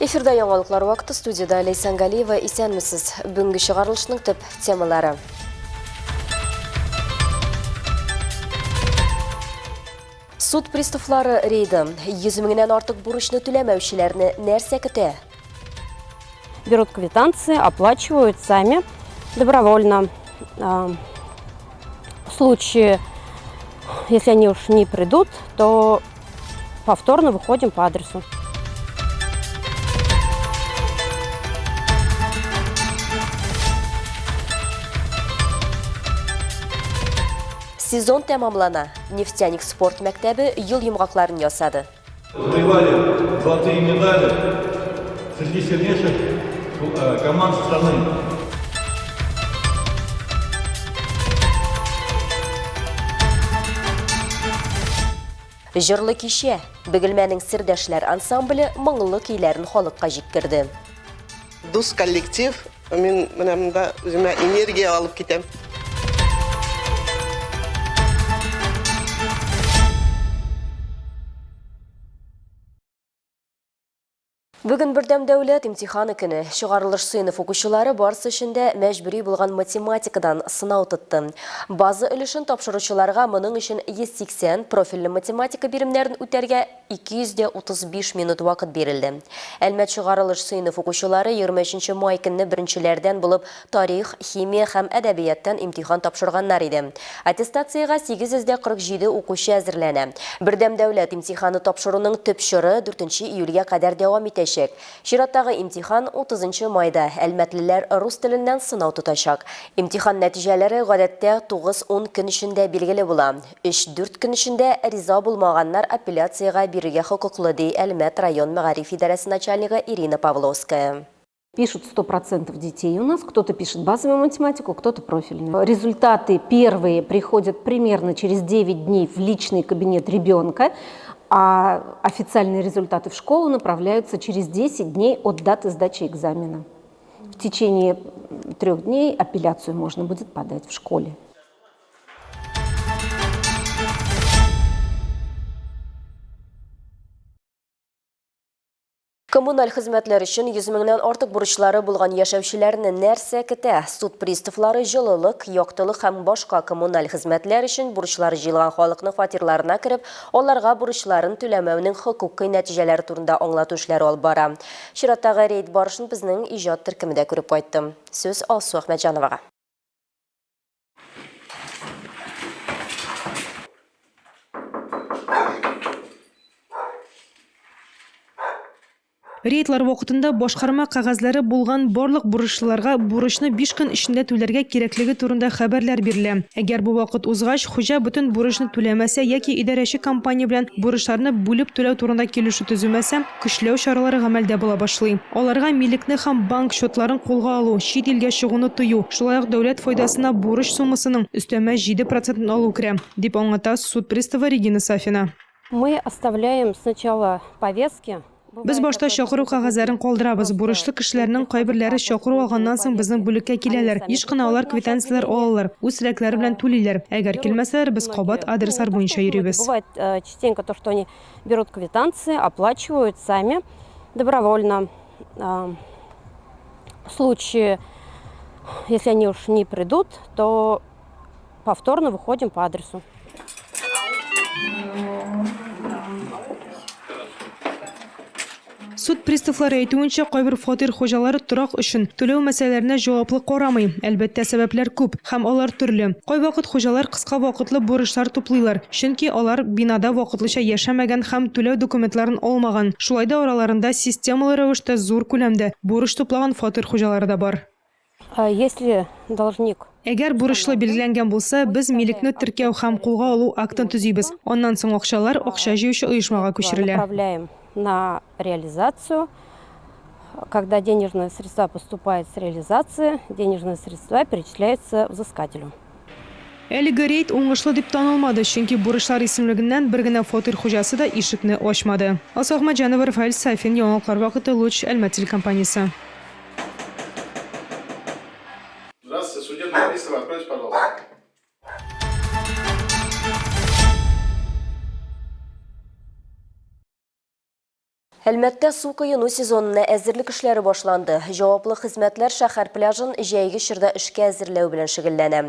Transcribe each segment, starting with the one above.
Эфирда яңалыклар вакыты студияда Ләйсән Галиева. Исәнмесез. Бүгенге чыгарылышның төп темалары. Суд приставлары рейды. 100 меңнән артык бурычны түләмәүчеләрне нәрсә көтә? Берут квитанции, оплачивают сами добровольно. В случае, если они уж не придут, то повторно выходим по адресу. Сезон тәмамлана. Нефтяник спорт мәктәбе ел йомгакларын ясады. Завоевали золотые медали среди сильнейших э, команд страны. Җырлы кичә. Бөгелмәнең Сердәшләр ансамбле моңлы көйләрен халыкка җиткерде. Дус коллектив, мин менә монда үземә энергия алып китәм. Бүген бердәм дәүләт имтиханы көне. Чыгарылыш сыйныф укучылары барысы өчен дә мәҗбүри булган математикадан сынау тотты. База өлешен тапшыручыларга моның өчен 180 профильле математика биремнәрен үтәргә 235 минут вакыт бирелде. Әлмәт чыгарылыш сыйныф укучылары 23 май көнне беренчеләрдән булып тарих, химия һәм әдәбияттан имтихан тапшырганнар иде. Аттестациягә 847 укучы әзерләнә. Бердәм дәүләт имтиханы тапшыруның төп чоры 4 июльгә кадәр дәвам итәчәк. Чираттагы имтихан 30 майда әлмәтлеләр рус теленнән сынау тотачак. Имтихан нәтиҗәләре гадәттә 9-10 көн эчендә билгеле була. Өч-дүрт көн эчендә риза булмаганнар апелляциягә бирергә хокуклы, ди Әлмәт район мәгариф идарәсе начальнигы Ирина Павловская. Пишут 100% детей у нас, кто-то пишет базовую математику, кто-то профильную. Результаты первые приходят примерно через 9 дней в личный кабинет ребенка, а официальные результаты в школу направляются через 10 дней от даты сдачи экзамена. В течение трех дней апелляцию можно будет подать в школе. Коммуналь хезмәтләр өчен 100 меңнән артык бурычлары булган яшәүчеләрне нәрсә көтә? Суд приставлары җылылык, яктылык һәм башка коммуналь хезмәтләр өчен бурычлары җыелган халыкның фатирларына кереп, аларга бурычларын түләмәүнең хокукый нәтиҗәләре турында аңлату эшләре алып бара. Чираттагы рейд барышын безнең иҗат төркеме дә күреп кайтты. Сүз Алсу Әхмәтҗановага. Рейдлар вакытында башкарма кәгазьләре булган барлык бурычлыларга бурычны биш көн эчендә түләргә кирәклеге турында хәбәрләр бирелә. Әгәр бу вакыт узгач, хуҗа бөтен бурычны түләмәсә яки идарәче компания белән бурычларны бүлеп түләү турында килешү төземәсә, Көчләү чаралары гамәлдә була башлый. Аларга милекне һәм банк счетларын кулга алу, чит илгә чыгуны тыю, шулай ук дәүләт файдасына бурыч суммасының өстәмә 7 процентын алу керә, дип аңлата суд приставы Регина Сафина. Мы оставляем сначала повестки. Без башта чакыру кәгазьләрен калдырабыз. Бурычлы кешеләрнең кайберләре чакыру алганнан соң безнең бүлеккә киләләр. Еш кына алар квитанцияләр алалар, үз теләкләре белән түлиләр. Әгәр килмәсәләр, без кабат адреслар буенча йөрибез. Бывает частенько то, что они берут квитанции, оплачивают сами добровольно. В случае, если они уж не придут, то повторно выходим по адресу. Суд приставлары әйтүенчә, кайбер фатир хуҗалары торак өчен түләү мәсьәләләренә җаваплы карамый. Әлбәттә, сәбәпләр күп һәм алар төрле. Кайвакыт хуҗалар кыска вакытлы бурычлар туплыйлар, чөнки алар бинада вакытлыча яшәмәгән һәм түләү документларын алмаган. Шулай да араларында системалы рәвештә зур күләмдә бурыч туплаган фатир хуҗалары да бар. Если должник. Әгәр бурычлы билгеләнгән булса, без милекне теркәү һәм кулга алу актын төзибез. Аннан соң акчалар акча җыючы оешмага күчерелә. Направляем на реализацию. Когда денежные средства поступают с реализации, денежные средства перечисляются взыскателю. Әлеге рейд уңышлы дип танылмады, чөнки бурычлар исемлегеннән бер генә фатир хуҗасы да ишекне ачмады. Алсу Әхмәтҗанова, Рафаэль Сафин, Яңалыклар вакыты, Луч, Әлмәт телекомпаниясе. Здравствуйте, судебный пристав, откройте, пожалуйста. Әлмәттә су коену сезонына әзерлек эшләре башланды. Җаваплы хезмәтләр шәһәр пляжын җәйге чорда эшкә әзерләү белән шөгыльләнә.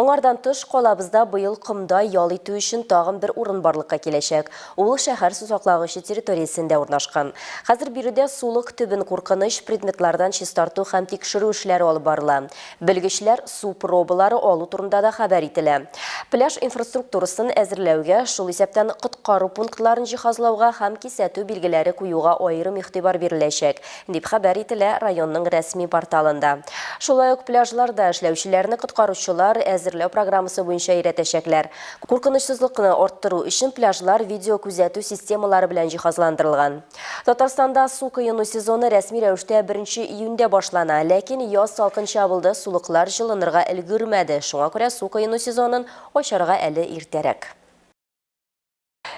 Аңардан тыш, калабызда быел комда ял итү өчен тагын бер урын барлыкка киләчәк. Ул шәһәр сусаклагычы территориясендә урнашкан. Хәзер биредә сулык төбен куркыныч предметлардан чистарту һәм тикшерү эшләре алып барыла. Белгечләр су пробалары алу турында да хәбәр ителә. Пляж инфраструктурасын әзерләүгә, шул исәптән коткару пунктларын җиһазлауга һәм кисәтү билгеләре куюга аерым игътибар биреләчәк, дип хәбәр ителә районның рәсми порталында. Шулай ук пляжларда эшләүчеләрне коткаручылар әзерләү программасы буенча өйрәтәчәкләр. Куркынычсызлыкны арттыру өчен пляжлар видеокүзәтү системалары белән җиһазландырылган. Татарстанда су коену сезоны рәсми рәвештә 1 июньдә башлана, ләкин яз салкынча булды, сулыклар җылынырга өлгермәде, шуңа күрә су коену сезонын ачарга әле иртәрәк.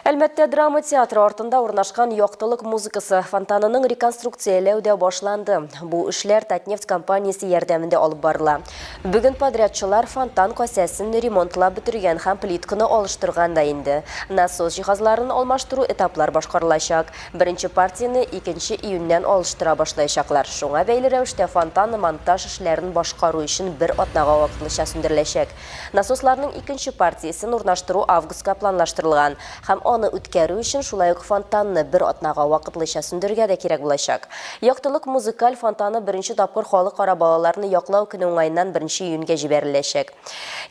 Әлмәттә драма театры артында урнашкан Яктылык музыкасы фонтанының реконструкцияләү дә башланды. Бу эшләр Татнефть компаниясе ярдәмендә алып барыла. Бүген подрядчылар фонтан касәсен ремонтлап бетергән һәм плитканы алыштырган да инде. Насос җиһазларын алмаштыру этаплар башкарылачак. Беренче партияне 2 июньнән алыштыра башлаячаклар. Шуңа бәйле рәвештә фонтан монтаж эшләрен башкару өчен бер атнага вакытлыча сүндереләчәк. Насосларның икенче партиясен урнаштыру августка планлаштырылган һәм аны үткәрү өчен шулай ук фонтанны бер атнага вакытлыча сүндерергә дә кирәк булачак. Яктылык музыкаль фонтаны беренче тапкыр Халыкара балаларны яклау көне уңаеннан 1 июньгә җибәреләчәк.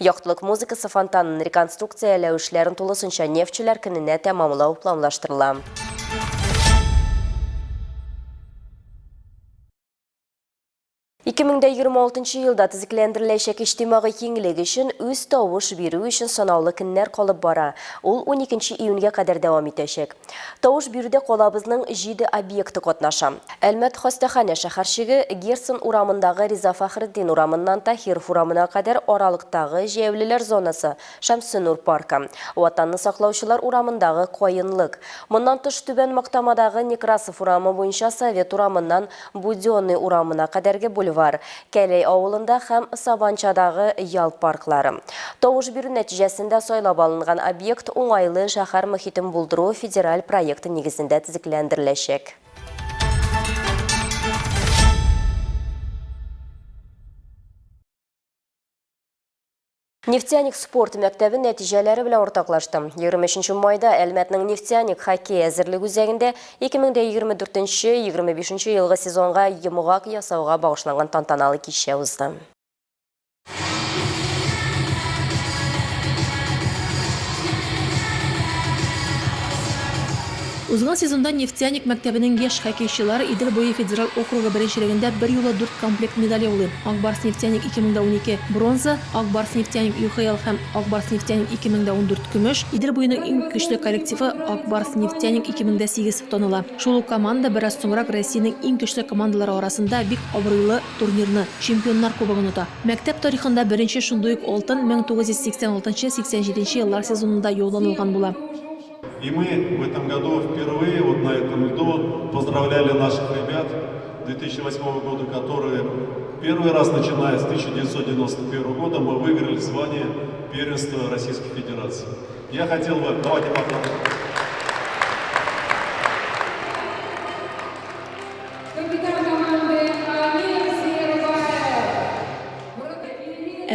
Яктылык музыкасы фонтанын реконструкцияләү эшләрен тулысынча Нефтьчеләр көненә тәмамлау планлаштырыла. 2026 елда төзекләндереләчәк иҗтимагый киңлек өчен үз тавыш бирү өчен санаулы көннәр калып бара. Ул 12 июньгә кадәр дәвам итәчәк. Тавыш бирүдә калабызның җиде объекты катнаша. Әлмәт хастаханә шәһәрчеге, Герцен урамындагы Риза Фәхретдин урамыннан Таһиров урамына кадәр аралыктагы җәяүлеләр зонасы, Шәмсенур паркы, Ватанны саклаучылар урамындагы Каенлык. Моннан тыш, Түбән Мактамадагы Некрасов урамы буенча Совет урамыннан Буденный урамына кадәрге бульвар, Кәләй авылында һәм Сабанчадагы ял парклары. Тавыш бирү нәтиҗәсендә сайлап алынган объект Уңайлы шәһәр мохитен булдыру федераль проекты нигезендә төзекләндереләчәк. Нефтяник спорт мәктәбе нәтиҗәләре белән уртаклашты. 23 майда Әлмәтнең Нефтяник хоккей әзерлек үзәгендә 2024-25 елгы сезонга йомгак ясауга багышланган тантаналы кичә узды. Узган сезонда Нефтяник мәктәбенең яшь хоккейчылары Идел буе федераль округы беренчелегендә берьюлы дүрт комплект медаль яулый. Ак Барс Нефтяник 2012, бронза, Ак Барс Нефтяник ЮХЛ һәм Ак Барс Нефтяник 2014, көмеш, Идел буеның иң көчле коллективы Ак Барс Нефтяник 2008 таныла. Шул ук команда бераз соңрак Россиянең иң көчле командалары арасында бик абруйлы турнирны, Чемпионнар кубогын ота. Мәктәп тарихында беренче шундый ук алтын 1986 87 еллар сезонында яуланылган була. И мы в этом году впервые вот на этом льду поздравляли наших ребят 2008 года, которые первый раз, начиная с 1991 года, мы выиграли звание первенства Российской Федерации. Я хотел бы... Давайте похлопаем.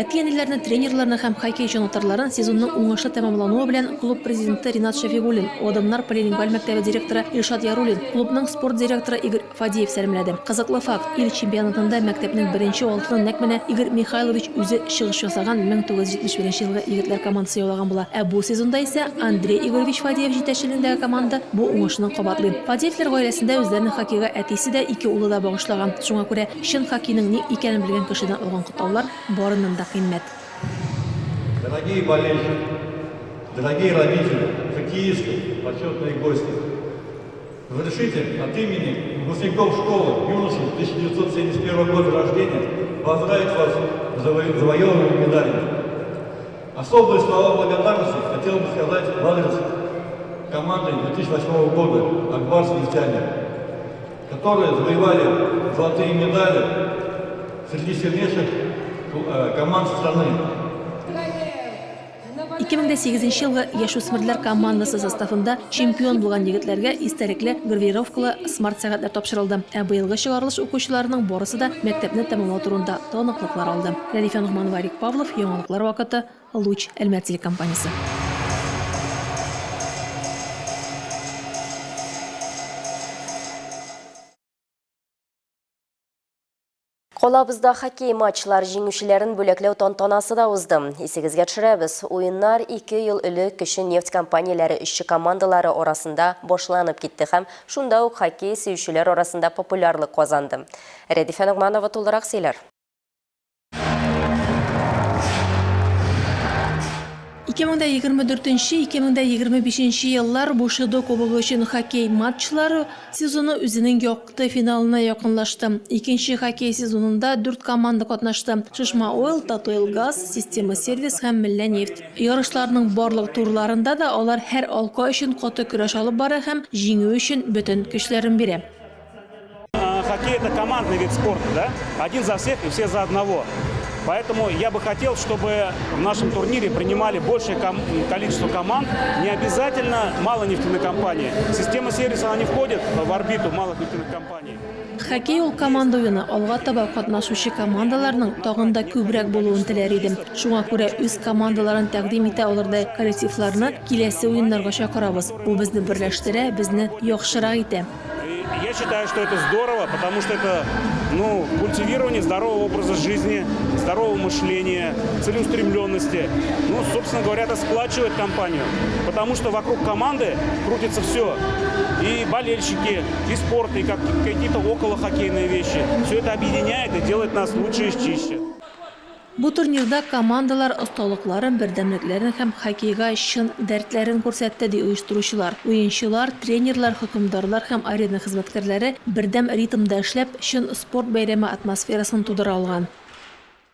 Әти-әниләрне, тренерларны һәм хоккей җанатарларын сезонның уңышлы тәмамлануы белән клуб президенты Ринат Шәфигуллин, Адымнар полилингваль мәктәбе директоры Илшат Яруллин, клубның спорт директоры Игорь Фадеев сәламләде. Кызыклы факт, ил чемпионатында мәктәпнең беренче алтынын нәкъ менә Игорь Михайлович үзе чыгыш ясаган 1971 елгы егетләр командасы яулаган була. Ә бу сезонда исә Андрей Игоревич Фадеев җитәкчелегендәге команда бу уңышны кабатлый. Фадеевләр гаиләсендә үзләрен хоккейга әтисе дә, ике улы да багышлаган. Шуңа күрә чын хоккейның ни икәнен белгән кешедән алган котлаулар барыннан да кыйммәт. Дорогие болельщики, дорогие родители, хоккеисты, почетные гости! Разрешите от имени выпускников школы юношей 1971 года рождения поздравить вас с завоеванными медалями. Особые слова благодарности хотел бы сказать в адрес команды 2008 года «Ак Барс Нефтяник», которые завоевали золотые медали среди сильнейших команд страны. 2008 елгы яшүсмерләр командасы составында чемпион булган егетләргә истәлекле гравировкалы смарт-сәгатьләр тапшырылды. Ә быелгы чыгарылыш укучыларының барысы да мәктәпне тәмамлау турында таныклыклар алды. Рәдифә Ногманова, Олег Павлов, Яңалыклар вакыты, Луч, Әлмәт телекомпаниясе. Калабызда хоккей матчлар җиңүчеләрен бүләкләү тантанасы да узды. Исегезгә төшерәбез, уеннар ике ел элек кече нефть компанияләре эшче командалары арасында башланып китте һәм шунда ук хоккей сөючеләр арасында популярлык казанды. Рәдифә Ногманова тулырак сөйләр. 2024-2025 еллар Бушидо кубогы өчен хоккей матчлары сезоны үзенең якты финалына якынлашты. Икенче хоккей сезонында дүрт команда катнашты, Шишма Ойл, Татойл Газ, Система Сервис һәм Меллә Нефть. Ярышларның барлык турларында да алар һәр алка өчен каты көрәш алып бара һәм җиңү өчен бөтен көчләрен бирә. Хоккей – это командный вид спорта, да? Один за всех и все за одного. Поэтому я бы хотел, чтобы в нашем турнире принимали большее ком количество команд, не обязательно мало нефтяных компаний. Система сервиса, она не входит в орбиту малых нефтяных компаний. Хоккей ул команда уены, алга таба катнашучы командаларның тагын да күбрәк булуын теләр идем. Шуңа күрә үз командаларын тәкъдим итә алырдай коллективларны киләсе уеннарга чакырабыз. Бу безне берләштерә, безне яхшырак итә. Я считаю, что это здорово, потому что это ну, культивирование здорового образа жизни, здорового мышления, целеустремленности. Ну, собственно говоря, это сплачивает компанию, потому что вокруг команды крутится все. И болельщики, и спорт, и как, какие-то около хоккейные вещи. Все это объединяет и делает нас лучше и чище. Бу турнирда командалар осталыкларын, бердәмлекләрен һәм хоккейга чын дәртләрен күрсәтте, ди оештыручылар. Уенчылар, тренерлар, хөкемдарлар һәм арена хезмәткәрләре бердәм ритмда эшләп, чын спорт бәйрәме атмосферасын тудыра алган.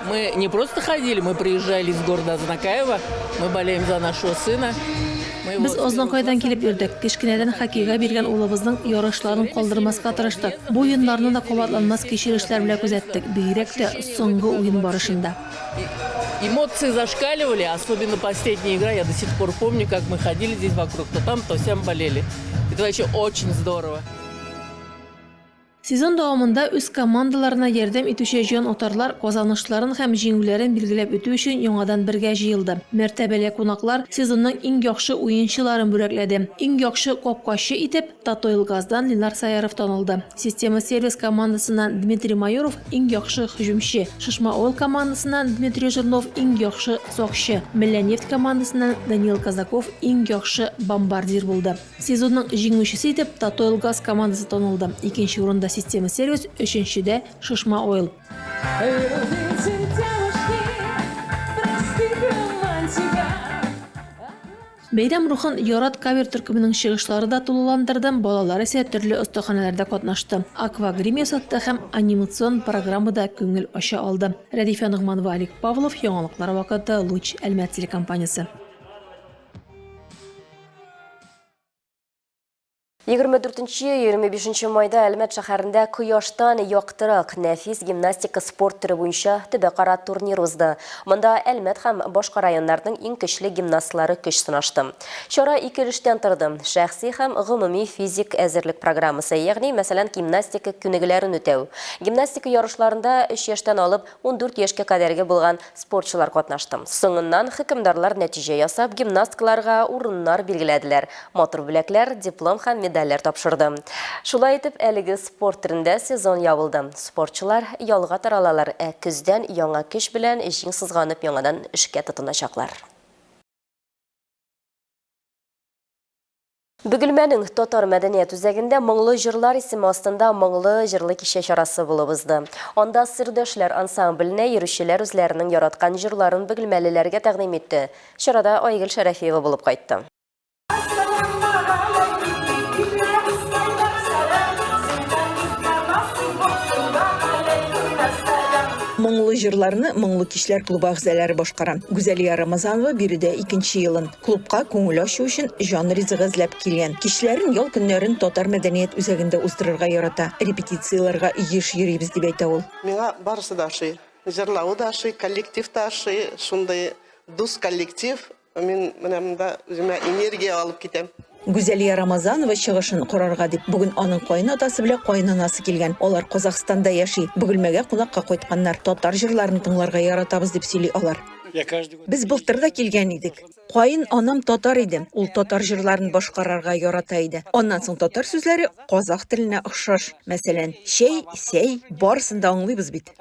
Мы не просто ходили, мы приезжали из города Азнакаево, мы болеем за нашего сына. Без Азнакайдан килеп йөрдек. Кечкенәдән хоккейга биргән улыбызның ярышларын калдырмаска тырыштык. Бу уеннарны да кабатланмас кичерешләр белән күзәттек, бигрәк тә соңгы уен барышында. Эмоции зашкаливали, особенно последняя игра. Я до сих пор помню, как мы ходили здесь вокруг, то там, то сям болели. Это вообще очень здорово. Сезон дәвамында үз командаларына ярдәм итүче җан-отарлар казанышларын һәм җиңүләрен билгеләп үтү өчен яңадан бергә җыелды. Мәртәбәле кунаклар сезонның иң яхшы уенчыларын бүләкләде. Иң яхшы капкачы итеп Татойл-Газдан Ленар Саяров танылды. Система Сервис командасыннан Дмитрий Майоров иң яхшы һөҗүмче, Шишма Ойл командасыннан Дмитрий Жирнов иң яхшы сакчы, Меллә Нефть командасыннан Даниил Казаков иң яхшы бомбардир булды. Сезонның җиңүчесе итеп Татойл Газ командасы танылды. Икенче урында Система Сервис, өченчедә Шишма Ойл. Бәйрәм рухын Ярат кавер төркеменең чыгышлары да тулыландырды, балалар исә төрле остаханәләрдә катнашты, аквагрим ясатты һәм анимацион программада күңел ача алды. Рәдифә Ногманова, Олег Павлов, Яңалыклар вакыты, Луч, Әлмәт телекомпаниясе. 24-25 майда Әлмәт шәһәрендә кояштан яктырак нәфис гимнастика спорт төре буенча төбәкара турнир узды. Монда Әлмәт һәм башка районнарның иң көчле гимнастлары көч сынашты. Чара ике өлештән торды. Шәхси һәм гомуми физик әзерлек программасы, ягъни, мәсәлән, гимнастика күнегүләрен үтәү. Гимнастика ярышларында 3 яшьтән алып 14 яшькә кадәрге булган спортчылар катнашты. Соңыннан хөкемдарлар нәтиҗә ясап, гимнасткаларга урыннар билгеләделәр, матур бүләкләр, диплом һәм медальләр тапшырды. Шулай итеп, әлеге спорт төрендә сезон ябылды. Спортчылар ялга таралалар, ә көздән яңа көч белән җиң сызганып яңадан эшкә тотыначаклар. Бөгелмәнең Татар мәдәният үзәгендә Моңлы җырлар исеме астында моңлы җырлы кичә чарасы булып узды. Анда Сердәшләр ансамбленә йөрүчеләр үзләренең яраткан җырларын бөгелмәлеләргә тәкъдим итте. Чарада Айгөл Шәрәфиева булып кайтты. Моңлы җырларны Моңлы кичләр клубы әгъзалары башкара. Гүзәлия Рамазанова биредә икенче елын. Клубка күңел ачу өчен җан ризыгы эзләп килгән. Кичләрен, ял көннәрен Татар мәдәният үзәгендә уздырырга ярата. Репетицияләргә еш йөрибез, дип әйтә ул. Миңа барысы да ошый. Җырлавы да ошый, коллектив та ошый. Шундый дус коллектив. Мин менә монда үземә энергия алып китәм. Гүзәлия Рамазанова чыгышын карарга дип бүген аның каенатасы белән каенанасы килгән. Алар Казахстанда яши. Бөгелмәгә кунакка кайтканнар. Татар җырларын тыңларга яратабыз, дип сөйли алар. Без былтыр да килгән идек. Каен анам татар иде. Ул татар җырларын башкарырга ярата иде. Аннан соң татар сүзләре казах теленә охшаш. Мәсәлән, чәй, сәй, барысын да аңлыйбыз бит.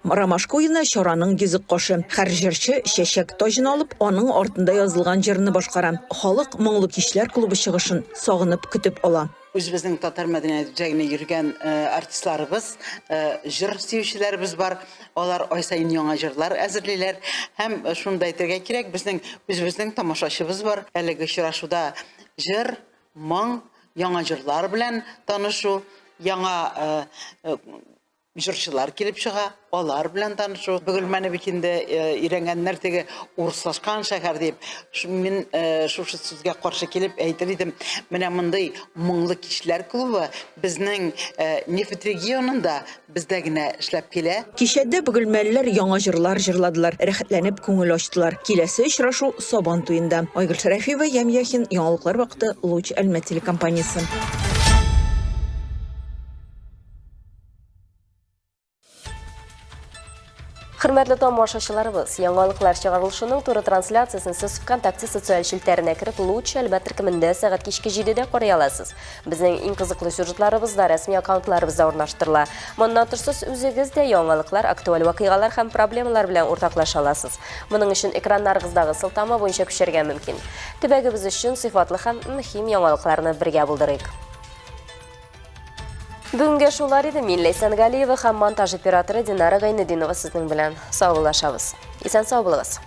Ромашка уены чараның йөзек кашы. Һәр җырчы чәчәк таҗын алып, аның артында язылган җырны башкара. Халык Моңлы кичләр клубы чыгышын сагынып көтеп ала. Үзебезнең татар мәдәният үзәгенә йөргән артистларыбыз, җыр сөючеләребез бар. Алар ай саен яңа җырлар әзерлиләр. Һәм шуны да әйтергә кирәк, безнең үзебезнең тамашачыбыз бар. Әлеге очрашуда җыр, моң, яңа җырлар белән танышу, яңа җырчылар килеп чыга, алар белән танышу. Бөгелмәне бит инде өйрәнгәннәр теге урыслашкан шәһәр дип. Мин шушы сүзгә каршы килеп әйтер идем, менә мондый моңлы кичләр клубы безнең нефть регионында бездә генә эшләп килә. Кичәдә бөгелмәлеләр яңа җырлар җырладылар, рәхәтләнеп күңел ачтылар. Киләсе очрашу Сабан туенда. Айгөл Шәрәфиева, Ям Яхин, Яңалыклар вакыты, Луч Әлмәт телекомпаниясе. Хөрмәтле тамашачыларыбыз, яңалыклар чыгарылышының туры трансляциясен сез ВКонтакте социаль челтәренә кереп, Луч Әлмәт төркемендә сәгать кичке 7-дә карый аласыз. Безнең иң кызыклы сюжетларыбыз да рәсми аккаунтларыбызда урнаштырыла. Моннан тыш сез үзегез дә яңалыклар, актуаль вакыйгалар һәм проблемалар белән уртаклаша аласыз. Моның өчен экраннарыгыздагы сылтама буенча күчәргә мөмкин. Төбәгебез өчен сыйфатлы һәм мөһим яңалыкларны бергә булдырыйк. Бүгенгә шулар иде. Мин Ләйсән Галиева һәм монтаж операторы Динара Гайнетдинова сезнең белән саубуллашабыз. Исән сау булыгыз.